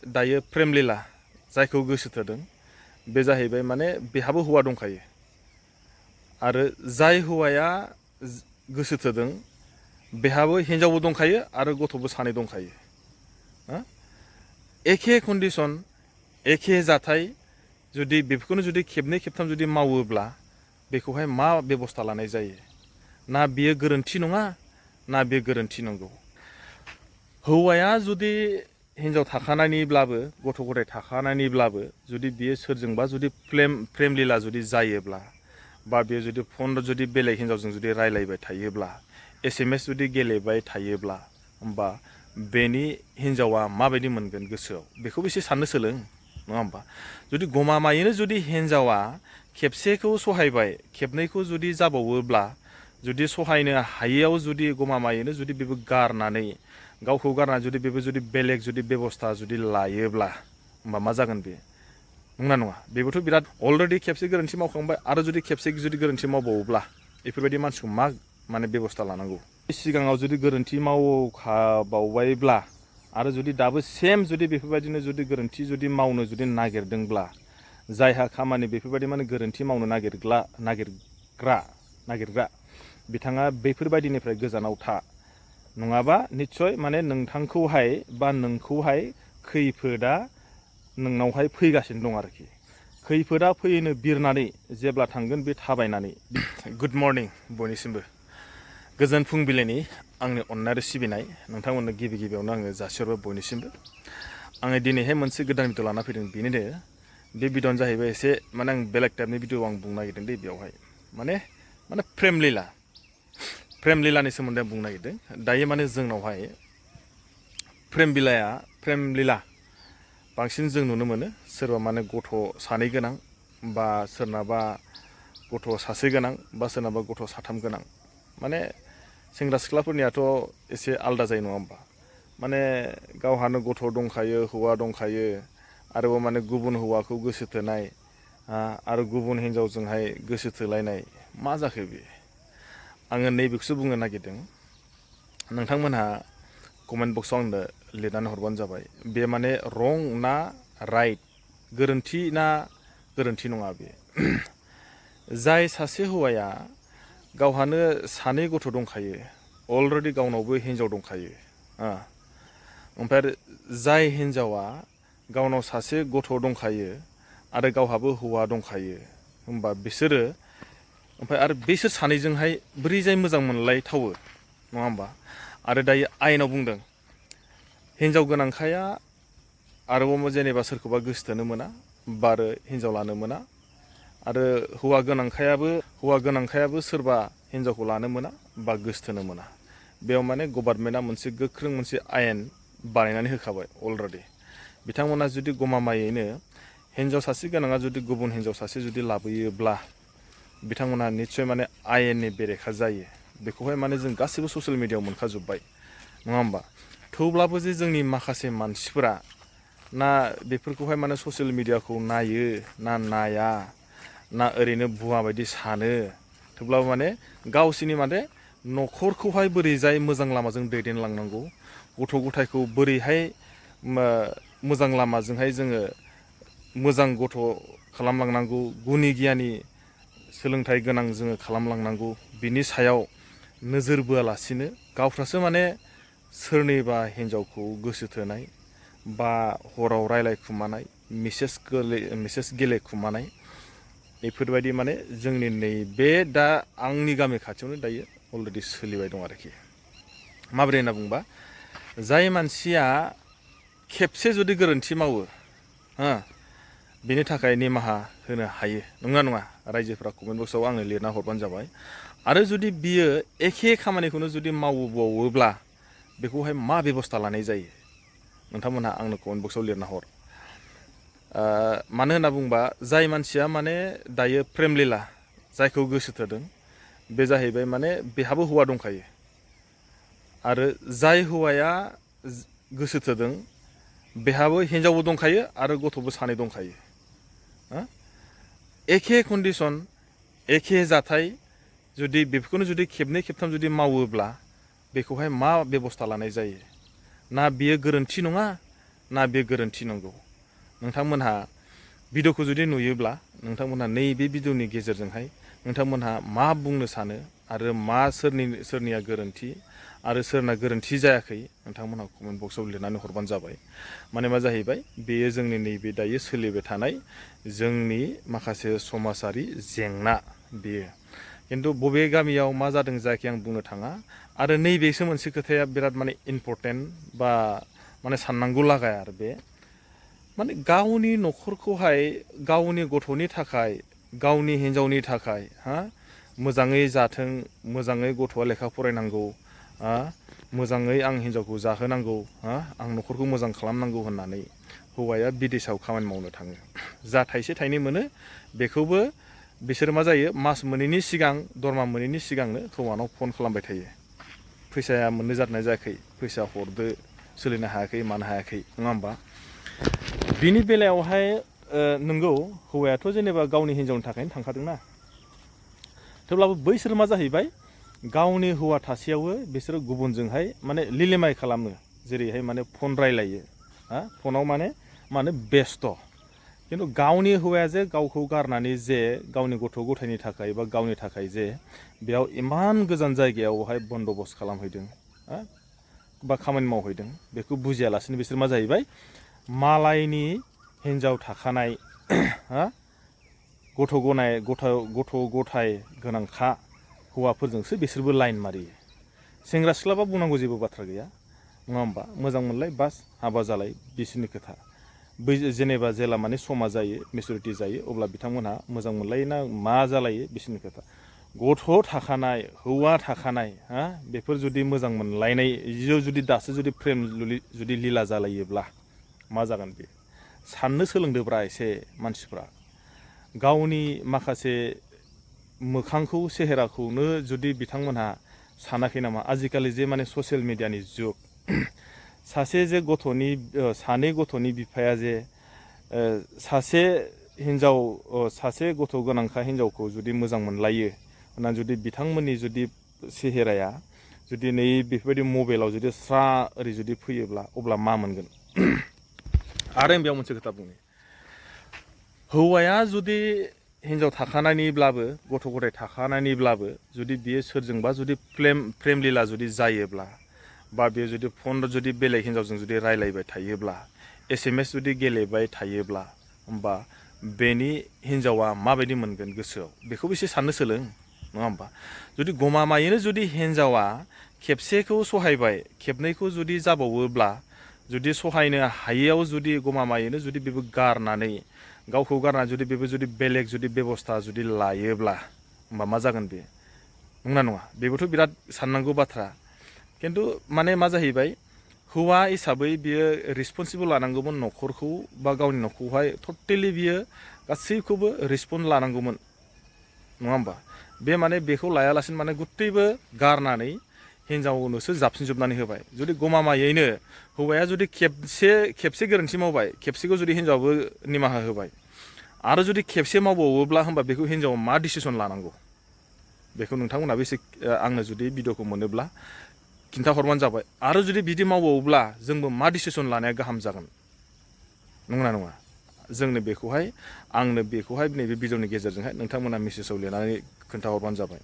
दायो प्रेम लीला जायखौ गोसो थोदों बे जाहैबाय माने बेहाबो हौवा दंखायो आरो जाय हौवाया गोसो थोदों बेहाबो हिनजावबो दंखायो आरो गथ'बो सानै दंखायो। एखे कन्डिशन एखे जाथाय जुदि बेफोरखौनो जुदि खेबनै खेबथाम जुदि मावोब्ला बेखौहाय मा बेबस्था लानाय जायो? ना बियो गोरोन्थि नङा ना बियो गोरोन्थि नंगौ? हौवाया जुदि हिनजाव थाखानानैब्लाबो गथ' गथाय थाखानानैब्लाबो जुदि बियो सोरजोंबा जुदि प्रेम लीला जुदि जायोब्ला बा बेयो जुदि फन जुदि बेलेग हिनजावजों जुदि रायलायबाय थायोब्ला SMS जुदि गेलेबाय थायोब्ला होमबा बेनि हिनजावा माबायदि मोनगोन गोसोआव बेखौबो एसे साननो सोलों, नङा होमबा? जुदि गमामायैनो जुदि हिनजावा खेबसेखौ सहायबाय खेबनैखौ जुदि जाबावोब्ला जुदि सहायनो हायैयाव जुदि गमामायैनो जुदि बेबो गारनानै गावखौ गारनानै जुदि बेबो जुदि बेलेग जुदि बेबस्था जुदि लायोब्ला होमबा मा जागोन बे? नंगौना नङा? बेबोथ' बिराद अलरेडि खेबसे गोरोन्थि मावखांबाय आरो जुदि खेबसे जुदि गोरोन्थि मावबावोब्ला बेफोरबायदि मानसिखौ मा माने बेबस्था लानांगौ? सिगाङाव जुदि गोरोन्थि मावखाबावबायब्ला आरो जुदि दाबो सेम जुदि बेफोरबायदिनो जुदि गोरोन्थि जुदि मावनो जुदि नागिरदोंब्ला जायहा खामानि बेफोरबायदि माने गोरोन्थि मावनो नागिरग्रा बिथाङा बेफोरबायदिनिफ्राय गोजानाव था, नङाबा निस्सय माने नोंथांखौहाय बा नोंखौहाय खैफोदा नोंनावहाय फैगासिनो दं आरोखि। खैफोदा फैनो बिरनानै जेब्ला थांगोन बे थाबायनानै। गुड मर्निं बयनिसिमबो। गोजोन फुंबिलिनि आंनि अननाय आरो सिबिनाय नोंथांमोननो गिबि गिबियावनो आङो जासिहरबाय बयनिसिमबो। आङो दिनैहाय मोनसे गोदान भिडिअ लाना फैदों, बेनो बे भिडिअ'आनो जाहैबाय एसे माने आं बेलेग टाइपनि भिडिअ आं बुंनो नागिरदों दे बेयावहाय माने प्रेम लीलानि सोमोन्दै आं बुंनो नागिरदों। दायो माने जोंनावहाय प्रेम लीला बांसिन जों नुनो मोनो। सोरबा माने गथ' सानै गोनां बा सोरनाबा गथ' सासे गोनां बा सोरनाबा गथ' साथाम गोनां। माने सेंग्रा सिख्लाफोरनियाथ' एसे आलादा जायो, नङा होमबा? माने गावहानो गथ' दंखायो, हौवा दंखायो, आरोबाव माने गुबुन हौवाखौ गोसो थोनाय आरो गुबुन हिनजावजोंहाय गोसो थोलायनाय। मा जाखो बे? आङो नैबेखौसो बुंनो नागिरदों। नोंथांमोनहा कमेन्ट बक्सआव आंनो लिरनानै हरबानो जाबाय। बे माने रं ना राइट, गोरोन्थि ना गोरोन्थि नङा बे? जाय सासे हौवाया गावहानो सानै गथ' दंखायो, अलरेडि गावनावबो हिनजाव दंखायो, ओमफ्राय जाय हिनजावा गावनाव सासे गथ' दंखायो आरो गावहाबो हौवा दंखायो, होमबा बिसोरो ओमफ्राय आरो बिसोर सानैजोंहाय बोरैजाय मोजां मोनलायथावो, नङा होमबा? आरो दायो आयेनाव बुंदों हिनजाव गोनांखाया आरोबाव जेनेबा सोरखौबा गोसो थोनो मोना बा आरो हिनजाव लानो मोना, आरो हौवा गोनांखायाबो सोरबा हिनजावखौ लानो मोना बा गोसोथोनो मोना। बेयाव माने गभर्नमेन्टआ मोनसे गोख्रों मोनसे आयेन बानायनानै होखाबाय अलरेडि। बिथांमोना जुदि गमामायैनो हिनजाव सासे गोनाङा जुदि गुबुन हिनजाव सासे जुदि लाबोयोब्ला बिथांमोना निस्सय माने आयेननि बेरेखा जायो। बेखौहाय माने जों गासैबो ससियेल मिडियायाव मोनखाजोब्बाय, नङा होमबा? थेवब्लाबो जे जोंनि माखासे मानसिफोरा ना बेफोरखौहाय माने ससियेल मिडियाखौ नायो ना नाया ना ओरैनो भुवा बायदि सानो, थेवब्लाबो माने गावसिनि माने न'खरखौहाय बोरैजाय मोजां लामाजों दैदेनलांनांगौ, गथ' गथायखौ बोरैहाय मोजां लामाजोंहाय जोङो मोजां गथ' खालामलांनांगौ, गुनि गियानि सोलोंथाइ गोनां जोङो खालामलांनांगौ, बिनि सायाव नोजोर बोआलासिनो गावफ्रासो माने सोरनिबा हिनजावखौ गोसो थोनाय बा हराव रायलायखुमानाय, मेसेज गेलेखुमानाय, बेफोरबायदि माने जोंनि नैबे दा आंनि गामि खाथियावनो दायो अलरेडि सोलिबाय दं आरोखि। माबोरै होनना बुंबा, जाय मानसिया खेबसे जुदि गोरोन्थि मावो बिनि थाखाय निमाहा होनो हायो, नंगौना नङा? रायजोफ्रा कमेन्ट बक्सआव आंनो लिरना हरबानो जाबाय। आरो जुदि बियो एखे खामानिखौनो जुदि मावबावोब्ला बेखौहाय मा बेबस्था लानाय जायो? नोंथांमोनहा आंनो कमेन्ट बक्सआव लिरना हर। मानो होनना बुंबा जाय मानसिया माने दायो प्रेम लीला जायखौ गोसो थोदों बे जाहैबाय माने बेहाबो हौवा दंखायो आरो जाय हौवाया गोसो थोदों बेहाबो हिनजावबो दंखायो आरो गथ'बो सानै दंखायो। एखे कन्डिशन एखे जाथाय जुदि बेफोरखौनो जुदि खेबनै खेबथाम जुदि मावोब्ला बेखौहाय मा बेबस्था लानाय जायो? ना बियो गोरोन्थि नङा ना बे गोरोन्थि नंगौ नोंथांमोनहा भिडिअखौ जुदि नुयोब्ला नोंथांमोनहा नैबे भिडिअनि गेजेरजोंहाय नोंथांमोनहा मा बुंनो सानो आरो मा सोरनिया गोरोन्थि आरो सोरना गोरोन्थि जायाखै नोंथांमोनहा कमेन्ट बक्सआव लिरनानै हरबानो जाबाय माने मा जाहैबाय बेयो जोंनि नैबे दायो सोलिबाय थानाय जोंनि माखासे समाजारि जेंना बेयो खिन्थु बबे गामियाव मा जादों जायाखै आं बुंनो थाङा आरो नैबेसो मोनसे खोथाया बिराद माने इम्परटेन्ट बा माने साननांगौ लागाया आरो बे माने गावनि न'खरखौहाय गावनि गथ'नि थाखाय गावनि हिन्जावनि थाखाय मोजाङै जाथों मोजाङै गथ'आ लेखा फरायनांगौ मोजाङै आं हिन्जावखौ जाहोनांगौ आं न'खरखौ मोजां खालामनांगौ होननानै हौवाया बिदेशआव खामानि मावनो थाङो जा थाइसे थाइनै मोनो बेखौबो बिसोर मा जायो मास मोनैनि सिगां दरमा मोनैनि सिगांनो हौवानाव फन खालामबाय थायो फैसाया मोननो जादोंना जायाखै फैसा हरदो सोलिनो हायाखै मानो हायाखै नङा होमबा बिनि बेलायावहाय नंगौ हौवायाथ' जेनेबा गावनि हिन्जावनि थाखायनो थांखादोंना थेवब्लाबो बैसोर मा जाहैबाय गावनि हौवा थासेयावबो बिसोरो गुबुनजोंहाय माने लिलिमाय खालामो जेरैहाय माने फन रायलायो फनाव माने बेस्थ' खिन्थु गावनि हौवाया जे गावखौ गारनानै जे गावनि गथ' गथायनि थाखाय बा गावनि थाखाय जे बेयाव इमान गोजान जायगायावहाय बन्दबस्त खालामहैदों बा खामानि मावहैदों बेखौ बुजियालासिनो बिसोर मा जाहैबाय मालायनि हिन्जाव थाखानाय गथ' गथाय गोनांखा हौवाफोरजोंसो बिसोरबो लाइन मारियो सेंग्रा सिख्लाबा बुंनांगौ जेबो बाथ्रा गैया नङा होमबा मोजां मोनलाय बास हाबा जालाय बिसोरनि खोथा बै जेनेबा जेला माने समा जायो मेचुरिटि जायो अब्ला बिथांमोनहा मोजां मोनलायो ना मा जालायो बिसोरनि खोथा गथ' थाखानाय हौवा थाखानाय बेफोर जुदि मोजां मोनलायनाय जुदि दासो जुदि प्रेम जुदि लीला जालायोब्ला मा जागोन बे साननो सोलोंदोब्रा एसे मानसिफ्रा गावनि माखासे मोखांखौ सेहेराखौनो जुदि बिथांमोनहा सानाखै नामा आजिखालि जे माने ससियेल मिडियानि जुग सासे जे सानै गथ'नि बिफाया जे सासे गथ' गोनांखा हिन्जावखौ जुदि मोजां मोनलायो होननानै जुदि बिथांमोननि जुदि सेहेराया जुदि नै बेफोरबायदि मबाइलाव जुदि स्रा ओरै जुदि फैयोब्ला अब्ला मा मोनगोन आरो आं बेयाव मोनसे खोथा बुङो हौवाया जुदि हिन्जाव थाखानायनिब्लाबो गथ' गथाय थाखानायनिब्लाबो जुदि बियो सोरजोंबा जुदि प्रेम लीला जुदि जायोब्ला बा बेयो जुदि फन जुदि बेलेग हिन्जावजों जुदि रायलायबाय थायोब्ला SMS जुदि गेलेबाय थायोब्ला होमबा बेनि हिन्जावा माबायदि मोनगोन गोसोआव बेखौबो एसे साननो सोलों नङा होमबा जुदि गमामायैनो जुदि हिन्जावा खेबसेखौ सहायबाय खेबनैखौ जुदि जाबावोब्ला जुदि सहायनो हायैयाव जुदि गमामायैनो जुदि बेबो गारनानै गावखौ गारनानै जुदि बेबो जुदि बेलेग जुदि बेबस्था जुदि लायोब्ला होमबा मा जागोन बे नंगौना नङा बेबोथ' बिराद साननांगौ बाथ्रा खिन्थु माने मा जाहैबाय हौवा हिसाबै बियो रिसपन्सिबल लानांगौमोन न'खरखौ बा गावनि न'खरखौहाय टटेलि बियो गासैखौबो रिसपन्स लानांगौमोन नङा होमबा बे माने बेखौ लायालासिनो माने गुतैबो गारनानै हिन्जावनोसो जाबसिनजोबनानै होबाय जुदि गमामायैनो हौवाया जुदि खेबसे गोरोन्थि मावबाय खेबसेखौ जुदि हिन्जावाबो निमाहा होबाय आरो जुदि खेबसे मावबावोब्ला होमबा बेखौ हिन्जावा मा डिसिसन लानांगौ बेखौ नोंथांमोनहाबो एसे आंनो जुदि भिडिअखौ मोनोब्ला खिन्थाहरबानो जाबाय आरो जुदि बिदि मावबावोब्ला जोंबो मा डिसिसन लानाया गाहाम जागोन नंगौना नङा आंनो बेखौहाय नैबे भिडिअनि गेजेरजोंहाय नोंथांमोना मेसेजाव लिरनानै खोन्थाहरबानो जाबाय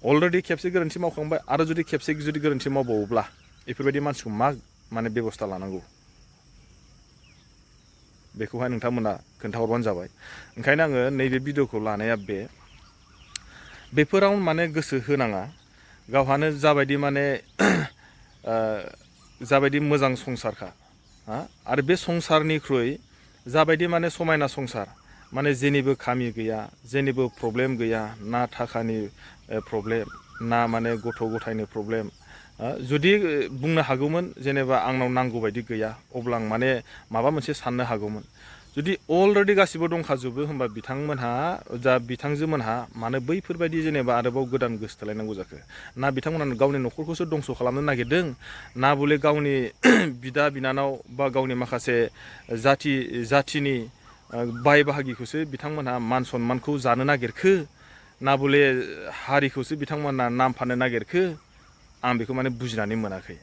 अलरेडि खेबसे गोरोन्थि मावखांबाय आरो जुदि खेबसे जुदि गोरोन्थि मावबावोब्ला बेफोरबायदि मानसिखौ मा माने बेबस्था लानांगौ बेखौहाय नोंथांमोना खोन्थाहरबानो जाबाय ओंखायनो आङो नैबे भिडिअखौ लानाया बेफोराव माने गोसो होनाङा गावहानो जाबायदि माने जाबायदि मोजां संसारखा आरो बे संसारनिख्रुइ जाबायदि माने समायना संसार माने जेनिबो खामि गैया जेनिबो प्रब्लेम गैया ना थाखानि प्रब्लेम ना माने गथ' गथायनि प्रब्लेम जुदि बुंनो हागौमोन जेनेबा आंनाव नांगौ बायदि गैया अब्ला आं माने माबा मोनसे साननो हागौमोन जुदि अलरेडि गासिबो दंखाजोबो होमबा बिथांजोमोनहा मानो बैफोरबायदि जेनेबा आरोबाव गोदान गोसो थोलायनांगौ जाखो ना बिथांमोना गावनि न'खरखौसो दंस' खालामनो नागिरदों ना बले गावनि बिदा बिनानाव बा गावनि माखासे जाथिनि बाय बाहागिखौसो बिथांमोनहा मान सन्मानखौ जानो नागिरखो ना बले हारिखौसो बिथांमोना नाम फाननो नागिरखो आं बेखौ माने बुजिनानै मोनाखै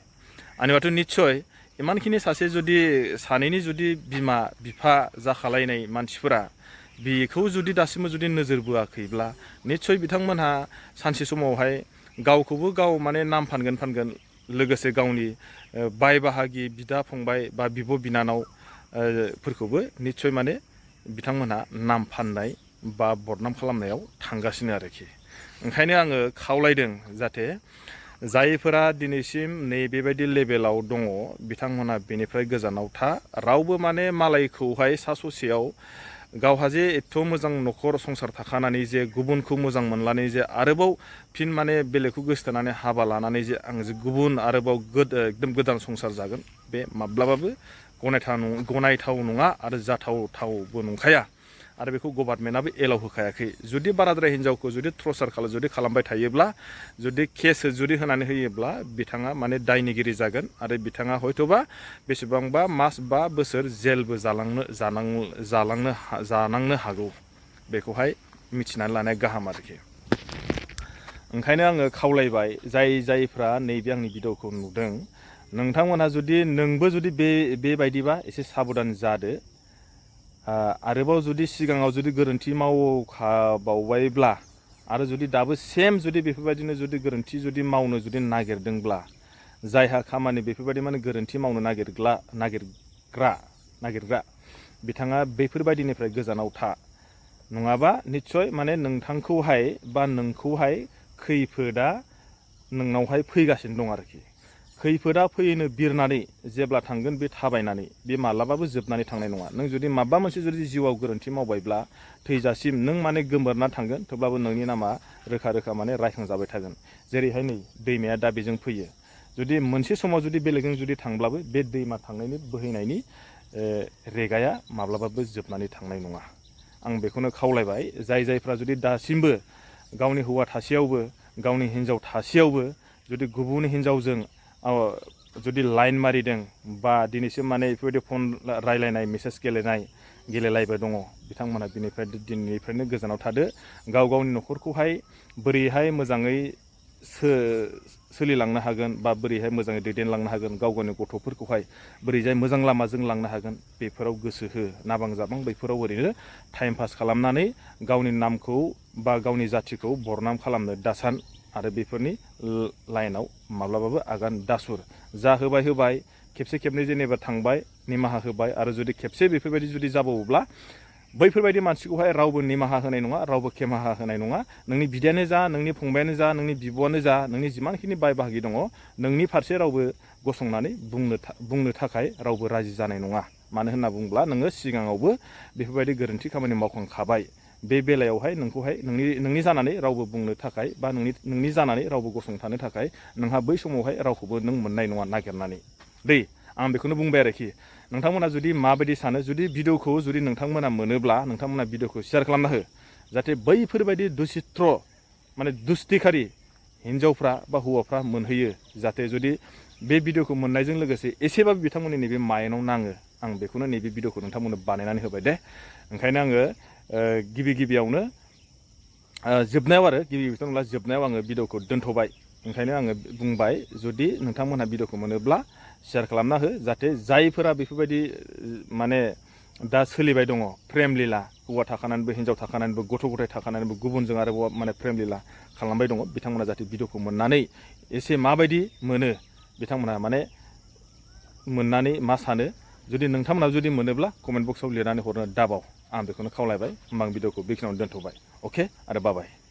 आंनिबाथ' निस्सय इमानखिनि सासे जुदि सानैनि जुदि बिमा बिफा जाखालायनाय मानसिफोरा बेखौ जुदि दासिमबो जुदि नोजोर बोआखैब्ला निस्सय बिथांमोनहा सानसे समावहाय गावखौबो गाव माने नाम फानगोन लोगोसे गावनि बाय बाहागि बिदा फंबाय बा बिब' बिनानाव फोरखौबो निस्सय माने बिथांमोनहा नाम फाननाय बा बदनाम खालामनायाव थांगासिनो आरोखि। ओंखायनो आङो खावलायदों जाहाथे जायफोरा दिनैसिम नैबेबायदि लेभेलाव दङ बिथांमोनहा बेनिफ्राय गोजानाव था। रावबो माने मालायखौहाय सा ससेयाव गावहा जे एथ' मोजां न'खर संसार थाखानानै जे गुबुनखौ मोजां मोनलानै जे आरोबाव फिन माने बेलेगखौ गोसोथोनानै हाबा लानानै जे आं जे गुबुन आरोबाव एकदम गोदान संसार जागोन बे माब्लाबाबो गनायथाव नङा आरो जाथावथावबो नंखाया। आरो बेखौ गभर्नमेन्टआबो एलाउ होखायाखै। जुदि बाराद्राय हिनजावखौ जुदि टर्चार जुदि खालामबाय थायोब्ला जुदि केस जुदि होनानै होयोब्ला बिथाङा माने दायनिगिरि जागोन आरो बिथाङा हयथ'बा बेसेबांबा मास बा बोसोर जेलबो जानांनो हागौ। बेखौहाय मिथिनानै लानाया गाहाम आरोखि। ओंखायनो आङो खावलायबाय जायफ्रा नैबे आंनि भिडिअखौ नुदों नोंथांमोनहा जुदि नोंबो जुदि बेबायदिबा एसे साबधान जादो। आरोबाव जुदि सिगाङाव जुदि गोरोन्थि मावखाबावबायब्ला आरो जुदि दाबो सेम जुदि बेफोरबायदिनो जुदि गोरोन्थि जुदि मावनो जुदि नागिरदोंब्ला जायहा खामानि बेफोरबायदि माने गोरोन्थि मावनो नागिरग्रा बिथाङा बेफोरबायदिनिफ्राय गोजानाव था। नङाबा निस्सय माने नोंथांखौहाय बा नोंखौहाय खैफोदा नोंनावहाय फैगासिनो दं आरोखि। खैफोदा फैनो बिरनानै जेब्ला थांगोन बे थाबायनानै बे मालाबाबो जोबनानै थांनाय नङा। नों जुदि माबा मोनसे जुदि जिउआव गोरोन्थि मावबायब्ला थैजासिम नों माने गोमोरना थांगोन थेवब्लाबो नोंनि नामा रोखा माने रायखांजाबाय थागोन। जेरैहाय नै दैमाया दा बेजों फैयो। जुदि मोनसे समाव जुदि बेलेगजों जुदि थांब्लाबो बे दैमा थांनायनि बोहैनायनि रेगाया माब्लाबाबो जोबनानै थांनाय नङा। आं बेखौनो खावलायबाय जायफ्रा जुदि दासिमबो गावनि हौवा थासेयावबो गावनि हिनजाव थासेयावबो जुदि गुबुन हिनजावजों जुदि लाइन मारिदों बा दिनैसिम माने बेफोरबायदि फन रायलायनाय मेसेज गेलेलायबाय दङ बिथांमोनहा दिनैनिफ्रायनो गोजानाव थादो। गावनि न'खरखौहाय बोरैहाय मोजाङै सोलिलांनो हागोन बा बोरैहाय मोजाङै दैदेनलांनो हागोन गावनि गथ'फोरखौहाय बोरैहाय मोजां लामाजों लांनो हागोन बेफोराव गोसो हो। नाबां जाबां बैफोराव ओरैनो टाइम पास खालामनानै गावनि नामखौ बा गावनि जाथिखौ बरनाम खालामनो दासान आरो बेफोरनि लाइनाव माब्लाबाबो आगान दासुर। जा होबाय खेबसे खेबनै जेनेबा थांबाय निमाहा होबाय आरो जुदि खेबसे बेफोरबायदि जुदि जाबावोब्ला बैफोरबायदि मानसिखौहाय रावबो निमाहा होनाय नङा, रावबो खेमाहा होनाय नङा। नोंनि बिदायानो जा, नोंनि फंबायानो जा, नोंनि बिब'आनो जा, नोंनि जिमानखिनि बाय बाहागि दङ नोंनि फारसे रावबो गसंनानै बुंनो थाखाय रावबो राजि जानाय नङा। मानो होनना बुङोब्ला नोङो सिगाङावबो बेफोरबायदि गोरोन्थि खामानि मावखांखाबाय। बे बेलायावहाय नोंखौहाय नोंनि जानानै रावबो बुंनो थाखाय बा नोंनि जानानै रावबो गसंथानो थाखाय नोंहा बै समावहाय रावखौबो नों मोननाय नङा नागिरनानै। आं बेखौनो बुंबाय आरोखि। नोंथांमोना जुदि माबायदि सानो जुदि भिडिअखौ जुदि नोंथांमोना मोनोब्ला नोंथांमोना भिडिअखौ शेयार खालामना हो जाहाथे बैफोरबायदि दुसित्र माने दुस्थिखारि हिनजावफ्रा बा हौवाफ्रा मोनहैयो। जाहाथे जुदि बे भिडिअखौ मोननायजों लोगोसे एसेबाबो बिथांमोननि नैबे माइन्डआव नाङो। आं बेखौनो नैबे भिडिअखौ नोंथांमोननो बानायनानै होबाय दे। ओंखायनो आङो गिबियावनो जोबनायाव आङो भिडिअखौ दोनथ'बाय। ओंखायनो आङो बुंबाय जुदि नोंथांमोनहा भिडिअखौ मोनोब्ला शेयार खालामना हो जाहाथे जायफोरा बेफोरबायदि माने दा सोलिबाय दङ प्रेम लीला हौवा थाखानानैबो हिनजाव थाखानानैबो गथ' गथाय थाखानानैबो गुबुनजों आरोबाव माने प्रेम लीला खालामबाय दङ बिथांमोना जाहाथे भिडिअखौ मोननानै एसे माबायदि मोनो बिथांमोना माने मोननानै मा सानो जुदि नोंथांमोना जुदि मोनोब्ला कमेन्ट बक्सआव लिरनानै हरनो दाबाव। आं बेखौनो खावलायबाय। होमबा आं भिडिअखौ बेखिनियावनो दोनथ'बाय। अके आरो बाय।